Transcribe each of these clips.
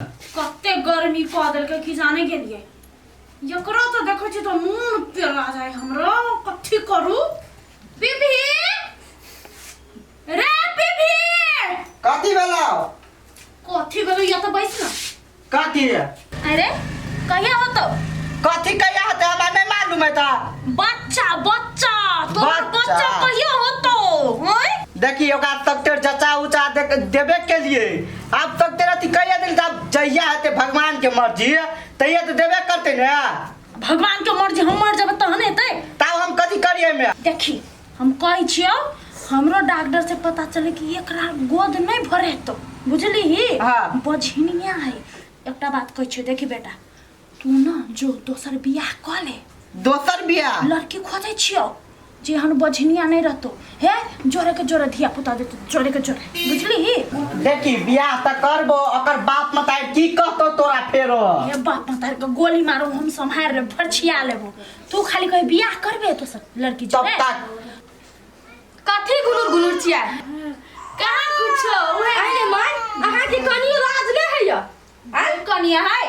कते गर्मी कऽ देलकै की जाने गेलियै। एकरो तऽ देखै छी तऽ मोन पेला जाय हमरो। कथी करू पीपी रे पीपी? कथी भेलौ? कथी भेलौ? या तऽ बैस ना। कथी? अरे कहिया होतौ? कथी कहिया होतै हमरा नहीं मालूम है। ता बच्चा बच्चा तोहर बच्चा। बच्चा कहिया होतौ? हय देखी ओकरा तक तेर चचा उचा देबे के लिए अब तक तेरा अथी कहिया दिल। अब जहिया हेतै भगवान के मर्जी तहिया तो देबे करते ने। भगवान के मर्जी, हम मर जेबै तहन हेतै। तब हम कथी करिए में? देखी हम कहै छियौ, हमरो डॉक्टर से पता चले कि एकरा गोद नहीं भरेतो, बुझली ही? हाँ। बझिनिया है। एकटा बात कहै छियौ, देखी बेटा, तू ना जो दोसर बियाह कऽ ले। दोसर बियाह? लड़की खोजै छियौ जेहन बझिनिया नहीं रहतो, हे जोरे के जोरे धिया पुता देतो, जोरे के जोरे, बुझली ही? देखी बियाह त करबो, ओकर बाप मताई की कहतो तोरा फेरो? हे बाप मतार के गोली मारो, हम सम्हार लेब, फरछिया लेबो। तू खाली कहे बियाह करबे तो सब लड़की तब जोरे। तक कथी गुलुर गुलुर छियै? कहाँ कुछो उहे। अरे माय, अहाँके कनियो लाज नहि होइया? आय कनिया है,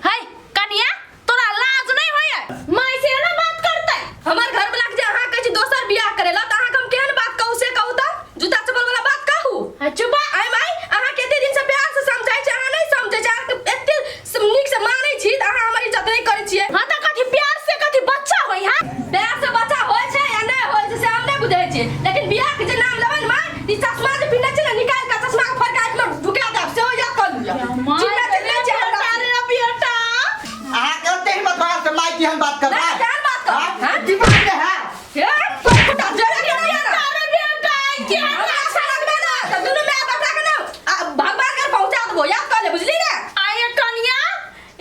है कनिया, तोरा लाज नहीं होइया माय से ना बात करते? हमर घर वाला के जे अहाँ कहै छी दोसर बियाह करेला तऽ अहाँके हम केहन बात कहू से कहू तऽ? जूता चप्पल वाला बात कहू? हाँ, चुप। आय माय, अहाँ कते दिन से प्यार से समझाइ छी, अहाँ नहि समझै छी। अहाँके एते नीक से मानै छी तऽ अहाँ हमर इज्जत नहि करै छियै। हाँ तऽ कथी प्यार से कथी बच्चा होई? हाँ, प्यार से बच्चा होइ छै या नहि होइ छै से हम नहि बुझै छियै, लेकिन बियाह के जे नाम लेबै ने माय, ई चश्मा जे पिन्हने छै ने, निकालि कऽ चश्मा के फोड़ि कऽ आँखि मे ढुका देब, सेहो याद कऽ लिअ। चिन्है चिन्है छियै हमरा। अरे बेटा, अहाँ के ओते हिम्मत भऽ गेल से माय की हम बात करबै? नहि, केहन बात करबै? हाँ? हाँ? दिमाग में है? हे, कोइ कुटा जरे के नहि है। अरे बेटा, के हमरा सड़क में ना तऽ दुनू माय बेटा के ना भगवान घर पहुंचा देबो, याद कऽ ले, बुझली ने? आये कनिया,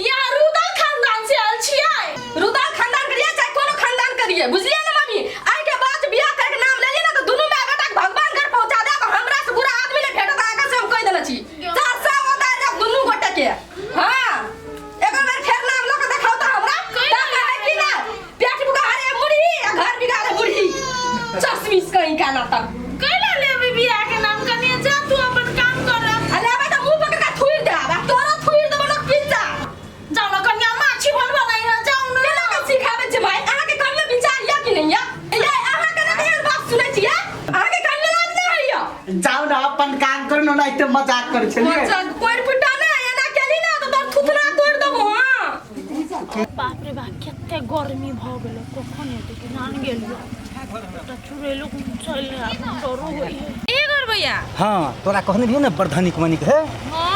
यहाँ रुदल खानदान से आयल छियै। रुदल खानदान करिए चाहे कोनो खानदान करिए, बुझलिए ने मम्मी? आइ के बाद बियाह करे के नाम लेलिए ना तऽ दुनू माय बेटा के भगवान घर पहुंचा देब। हमरा से बुरा आदमी नहि भेटत अहाँके, से हम कहि देने छी। चार सौ उतारि देब दुनू गोटे के। हाँ, एकर बेर फेर नाम लऽ के देखाउ तऽ हमरा तऽ कहै कि ना पेट बुखारे मुरही आ घर बिगाड़े बुढ़ी, चश्मिश कहीं का नाटक। कैला लेबै बियाह के नाम? कनिया, जा तू अपन काम कर। आ लेबै तऽ मुँह पकड़ के थुइर देब आ तोरो थुइर देबो न पिज्जा। जाउ न कनिया, माछी भरबा नहीं है, जाउ न। केना के सिखाबै छै भाई? अहाँके कनियो विचार यऽ कि नहि यऽ? ये अहाँके नहि एहन बात सुनै छियै? अहाँके कनियो लाज नहि होइया? जाउ ने अपन काम करू ने, एते मजाक करै छलियै। अच्छा कोइ पुटा ना एना केली ना तऽ तोर थुथना तोड़ि देबो। हाँ बाप रे बाप, कते गर्मी भऽ गेलै। कखन हेतै कि जान गेलियै। एकटा चुड़ैलो चलि डरो होइ है। ए घर भैया। हाँ, तोरा कहने रहियो ने, बड़ धनिक मनिक है।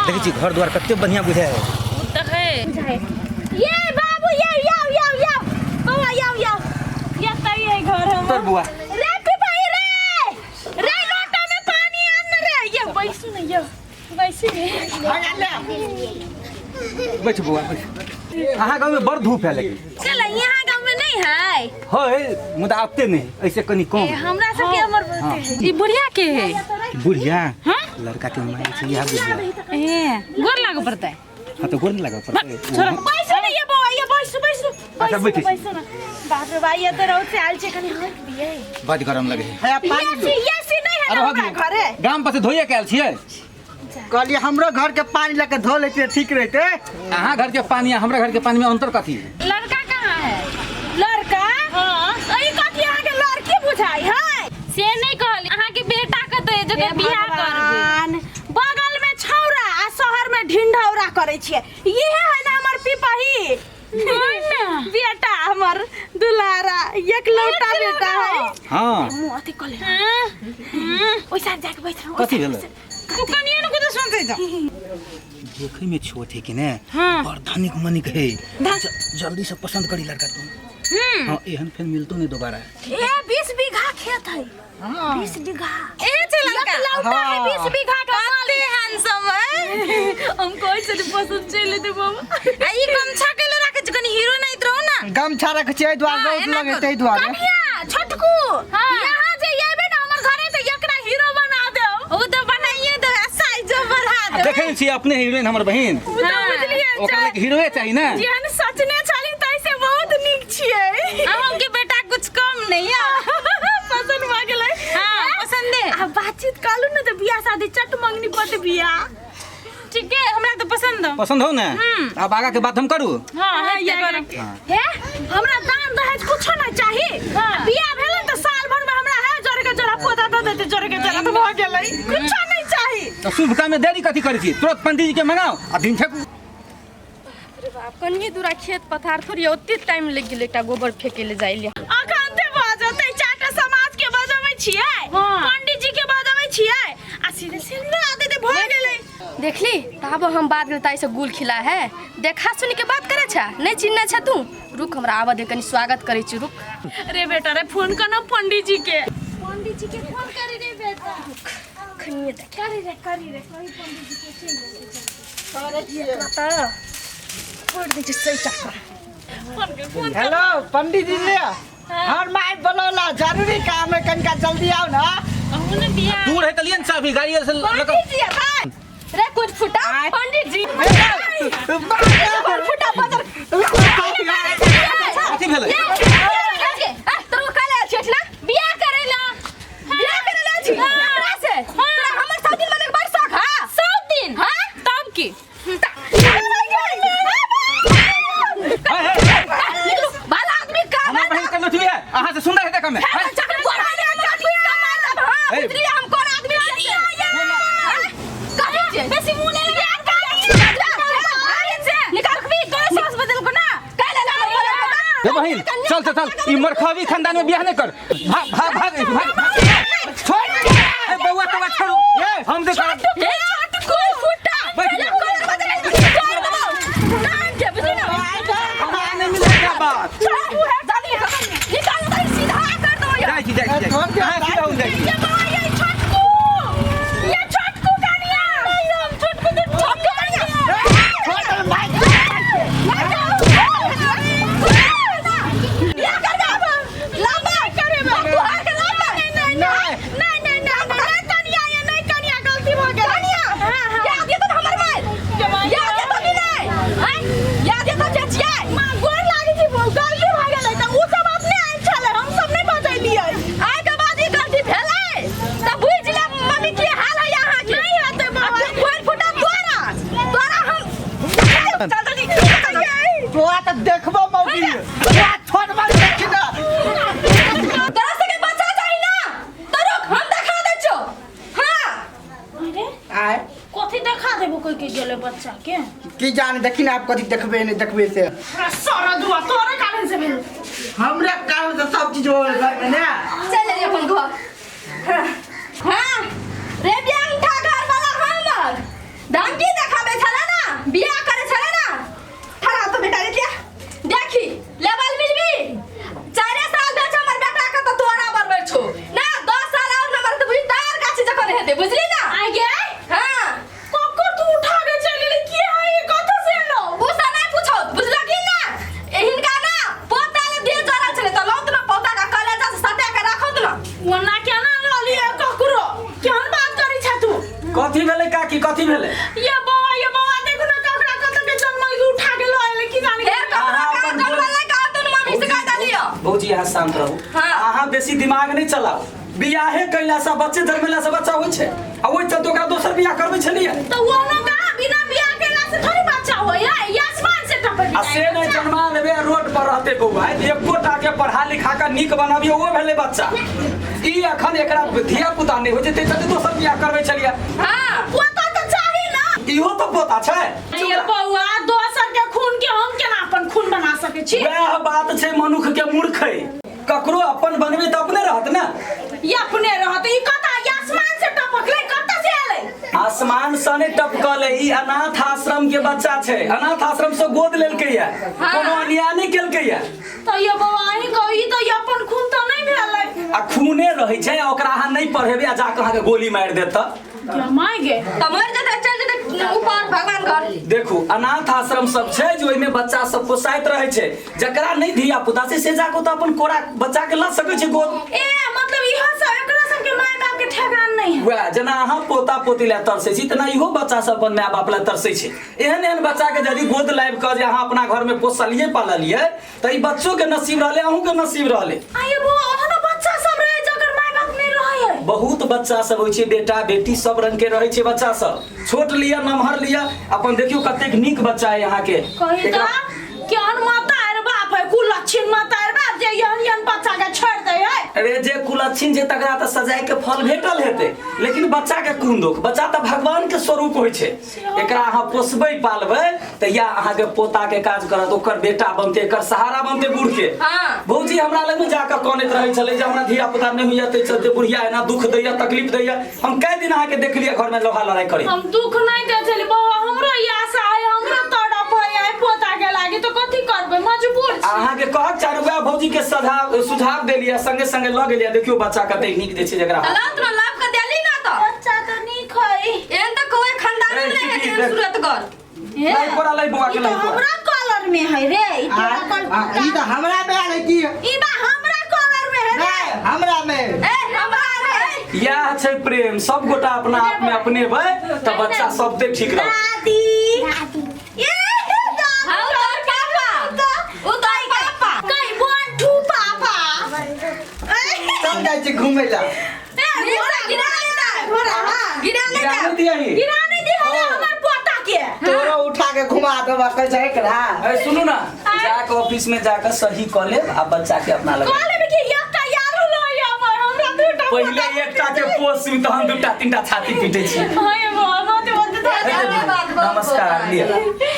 देखै छी घर द्वार कते बढ़िया बुझाय है। ओ तऽ है। बुझाय ये बाबू, ये याओ याओ याओ बौआ, याओ याओ, ये तऽ ये घर हम। तर बुआ। रे पिपाई, रे रे, लोटा में पानी आन न रे। ये बैसू न, ये बैसू ने। बैठ बुआ, बैठ। अहाँ गाँव में बड़ धूप है लेकिन। चल, यहाँ गाँव में नहीं है। है, मुदा आते नहीं, ऐसे कनी कम। ए, हमरा सबके हमर बहुते है। ई बुढ़िया के है? बुढ़िया लड़का के माय छै यह बुढ़िया। ए गोर लागो पड़तै। हाँ तो गोर नहीं लगा पड़तै। छोड़। बैसू न ये बौआ, ये बैसू बैसू। अच्छा, बैसू बैठै छी। बैसू न। बाप रे बा, ये तऽ रौद से आयल छै, कनी हाथ दिए। बड गरम लगे है। है पानी ये सी, ये सी नहीं है अरे ना हो हमरा घरे। गाम पर से धोइए के आयल छियै। कहलियै हमरो घर के पानी लऽ के धो लेते, ठीक रहते। अहाँ घर के पानी आ हमरा घर के पानी में अंतर कथी है? लड़का कहाँ है? लड़का? हाँ, ई कथी अहाँके लड़की बुझाइ है? से नहीं कहली, अहाँ के बेटा कतऽ है जकर बियाह करबै? भगवान, बगल में छौरा आ शहर में ढिंढौरा करै छियै। इहे है ना हमर पिपही बेटा, हमर दुलारा एकलौता बेटा है। हाँ। मुँह अथी कऽ ले, ओइ साइड जाके बैठ रहो। कथी भेलै? तू कनिया ने कुछ सुनते जा। देखे में छोट है कि ने? हाँ। बड़ धनिक मनिक है। जल्दी से पसंद करी लड़का तू। हाँ, एहन फिर मिलतो नहीं दोबारा। ए 20 बीघा खेत है, 20 बीघा। ए छै लड़का। एकलौता है, 20 बीघा के कते हैंडसम है। हम कहै छली पसंद चलि एतै बाबा। आ ई गमछा के ले राखे छी? कनी हीरो नहीं रहू ना। गमछा रख छियै एहि दुआरे, हाँ, रौद एना लगे करू। ताहि दुआरे। कनिया छोटकू, हाँ। यहाँ जे एबै ना हमर घरे तऽ एकरा हीरो बना देब। ओ तऽ बनाइए दे, साइजो बढ़ा दे। देखे छी अपने हीरोइन हमर बहिन। ओ तऽ बुझलियै। ओकरा लग हीरोए चाही ना। जेहन सचने छली तैसे बहुत नीक छियै। अहूँ के बेटा कुछ कम नहीं है। पसंद भऽ गेलै। हाँ, पसंद है। आ बातचीत कहलू ने तऽ बियाह शादी चट मंगनी पट बियाह। ठीके, हमरा तो पसंद हो। पसंद हो ने? आब आगा के बात हम करू। हाँ, हेतै करू। हे, हमरा दान दहेज कुछो नहीं चाही। बियाह भेलै त साल भर में हमरा है जोरे के जोरा पोता दऽ देते, जोरे के जोरा त भऽ गेलै, कुछो नहीं चाही। तऽ शुभ काम में देरी कथी करै छी? तुरंत पंडित जी के मंगाओ आ दिन ठेकू। अरे बाप, कनिए दूरा खेत पथार थोड़ी, ओते टाइम लागि गेलै एकटा गोबर फेंके ले जाइ ले। अखन ते भऽ जेतै, चारटा समाज के बजबै छियै, पंडित जी के बजबै छियै आ सीधे सिंदूर आ देते, भऽ गेलै। देखली तब हम बात गेल ताई से गुल खिला है, देखा सुनी के बात करे छा, नहीं चिन्हने छा तू। रुक, हमरा आवा दे, कनी स्वागत करे छी, रुक। रे बेटा रे, फोन कर ना पंडित जी के। पंडित जी के फोन करी रे बेटा। खनिए देख। करी रे, करी रे, कही पंडित जी के चलि जेतै। एकरा त छोड़ दै छी सही टाका। फोन कर, फोन कर। Hello Pandit ji, Har my बोलौला, जरूरी काम है, कनिका जल्दी आओ ना। अहूँ ने बियाह दूर है तऽ लियन चाभी गाड़ी से लऽ कऽ। पंडित जी भाई रे, कुछ फुटा पंडित जी, कुछ फुटा बदर। कथी भेलै? तोरा काले आयल छी ना बियाह करे ला? बियाह करे ला छी हमरा से? तोरा हमर 7 दिन मने बड़ शौक? हां, 7 दिन। हां, तब की? निकलू, भला आदमी का। हमरा बहिन के लुटबी है? अहाँ से सुंदर है देखऽ में? हैं? हे। बुझलिए हम कोन आदमी छियै? कथी छियै? बेसी मुँह नहि लगे। निकाल भी तोरे सास बदल को ना। काले ला हे बहिन, चल चल चल, ई मरखबी खानदान में बियाह नहीं कर। भाग भाग भाग भाग, छोड़। ए बउआ, तोरा छोड़ू हम देख। कोई फुटा बैठ जा। कोई बदल छोड़ दो नाम के, बुझली ना? हमरा नहीं मिलेगा बात। निकाल, सीधा कर दो। जाइ छी, जाइ छी, जाइ छी। अहाँ सीधा हो जाइ छी। ये बउआ, ये छोटकू, ये छोटकू कनिया, हम छोटकू के, छोटकू कनिया। छोड़ my. नहीं नहीं नहीं नहीं कनिया, ये नहीं कनिया, गलती भऽ गेल। हां हां, माँ गोर लागै छी, गलती भऽ गेलै तऽ उ सब अपने आयल छलै, हम सब नहि बजेलियै। नहि हेतै बउआ। तोरा तऽ देखबो मौगी, तोरा छोड़बो देखी ना। तोरा सबके बच्चा चाही ना? तो रुक, हम देखा दै छियौ। हाँ। अरे। आय। कथी देखा देबो कोई के गेलै बच्चा के? की जान, देखी ना आप कथी देखबे नहीं देखबे से। हमरा सारा दुआ तोरे कारण से भेल। हमरा कारण से सब चीज हो घर में ना। चल चलिए अपन घर। हाँ हाँ रे ब्यांठा घर वाला, हमर धमकी देखाबे छले ना, बियाह करे छले ना? ठहरा तो बेटा रे, देखी लेवल मिलबी। 4 साल भेल छौ हमर बेटा के, तो तोरा बरबर छौ ना। 10 साल और नंबर तऽ बुझी तार गाछी जखन हेतै, बुझली ना? आ गे। हाँ। ककर तू उठा के चलि गेली? की है ई, कतऽ से एलौ? उ सब नहि पूछौ, बुझलक कि ना? हिनका ना पोता ले देह जरल छलै तऽ लौत ना पोता के कलेजा से सटा के राखत ना। ओना केना लऽ लियै ककरो? केहन बात करै छा तू? कथी भेलै काकी, कथी भेलै? ये बौआ, ये बौआ, देखू ना ककरा कतऽ के जनमल के उठा के लऽ एलै, की जाने। फेर ककरो अहाँ कहाँ अपन जनमल नहि कहतुन, मम्मी से कह देलियौ। भौजी, अहाँ शांत रहू। हाँ। अहाँ बेसी दिमाग नहि चलाउ। बियाहे कैला से, बच्चे जन्मेला से बच्चा होइ छै? आ ओहि चलते ओकरा दोसर बियाह करबै छलियै। तऽ ओना कहाँ बिना बियाह केला से थोड़ी बच्चा होय है? ई आसमान से टपक आ से नहि, जन्मा लेबै आ रोड पर रहते बौआ, एको टा के पढ़ा लिखा के नीक बनाबियौ, ओ भेलै बच्चा। ई अखन एकरा धिया पुता नहि होइ छै, ताहि चलते दोसर बियाह करबै छलियै। हाँ। पोता तऽ चाही ना। इहो तऽ पोता छै। ये बौआ, दोसर के खून के हम केना अपन खून बना सकै छी? वएह बात छै मनुख के मूर्ख है। ककरो अपन बनबै तऽ अपने रहत ने। ई अपने रहत? ई कतऽ, ई आसमान से टपकलै? कतऽ से एलै? आसमान से नहि टपकल है, ई अनाथ आश्रम के बच्चा छै। अनाथ आश्रम से गोद लेलकै या, कोनो अन्याय नहि केलकै या। तऽ ये बौआ, अहीं कहू, ई तऽ ई अपन खून तऽ नहि भेलै। आ खूने रहै छै आ ओकरा अहाँ नहि पढ़ेबै आ जाकऽ अहाँके गोली मारि देत तऽ? माय गे। तऽ मरि जेतै, चलि जेतै ऊपर भगवान घर। देखू, अनाथ आश्रम सब छै जे ओहिमे बच्चा सब पोसाइत रहै छै। जकरा नहि धिया पुता छै, से जाकऽ ओतऽ अपन कोरा बच्चा के लऽ सकै छै गोद। ए मतलब इहो सब, एकरा सबके माय बाप के ठेकान नहीं है। वएह जेना अहाँ पोता पोती लए तरसै छी, तेना इहो बच्चा सब अपन माय बाप लए तरसै छै। एहन एहन बच्चा के यदि गोद लाबि कऽ जे अहाँ अपना घर में पोसलियै पाललियै, तऽ ई बच्चो के नसीब रहलै, अहूँ के नसीब रहलै। आ ये बौआ, ओहनो बच्चा सब रहे जकर माय बाप नहीं रहे है? बहुत बच्चा सब होइ छै, बेटा बेटी सब रंग के रहै छै बच्चा सब। छोट लिअ नमहर लिअ, अपन देखियौ कतेक नीक बच्चा है अहाँके। कही एकरा तऽ केहन माता रे बाप है, कुलक्षण माता रे बाप जे एहन एहन बच्चा के छोड़ दे है। अरे जे कुलक्षण छै तकरा तऽ सजाय के फल भेटल हेतै, लेकिन बच्चा के कोन दुख? बच्चा तऽ भगवान के स्वरूप होइ छै। एकरा अहाँ पोसबै पालबै तऽ या अहाँके पोता के काज करत, ओकर बेटा बनतै, एकर सहारा बनतै बूढ़ के। हाँ। भौजी हमरा लग में जाकऽ कनैत रहै छलै जे हमरा धिया पुता नहि होइया, ताहि चलते बुढ़िया एना दुख दैया, तकलीफ दैया। हम कए दिन अहाँके देखलियै घर में लोहा लड़ाई करै। हम दुख नहीं दे छली बौआ, हमरो ई आशा है, हमरो तड़प है आई पोता के लागी, तो कथी करबै, मजबूर छी। अहाँके कहक चारू वएह भौजी के सुझाव देलियै, संगे संगे लऽ गेलियै। देखियौ बच्चा कतेक नीक दै छै जकरा। तऽ लाउ तोरा लाभ के देली ना तऽ। बच्चा तो नीक है। एहन तऽ कोई खानदान में नहीं है तेहन सूरत कर। लाई कोरा लाई बौआ के ई लाई तो कोरा। हमरा कलर में है रे, ई तोरा कलर। ई तऽ हमरा में आयल है की? ई बा हमरा कलर में है रे। नहीं, हमरा में। ए हमरा है। इएह छै प्रेम, सब गोटा अपना आप में अपनेबै तऽ बच्चा सब ते ठीक रहत। दादी ए दादी। हाँ, तोर पापा। उ तोर पापा। कई बंठू पापा। चल जाइ छी घूमै ला। ए नीक से गिरा नहीं दे। घोड़ा, हाँ। गिरा नहीं गिरा दे। नहि दियही। गिरा नहीं दी है हमर पोता के। तोरो उठा के घुमा देबा, कहै छै एकरा। अरे सुनू ना, जाके ऑफिस में जाकर सही कऽ लेब आ बच्चा के अपना लग। कहले में कि एकटा यारो लय हमर, हमरा दूटा पहिले एकटा के पोसू तहन दूटा तीनटा छाती पीटे छी। हाय बाबा, बहुत बहुत नमस्कार लिअ।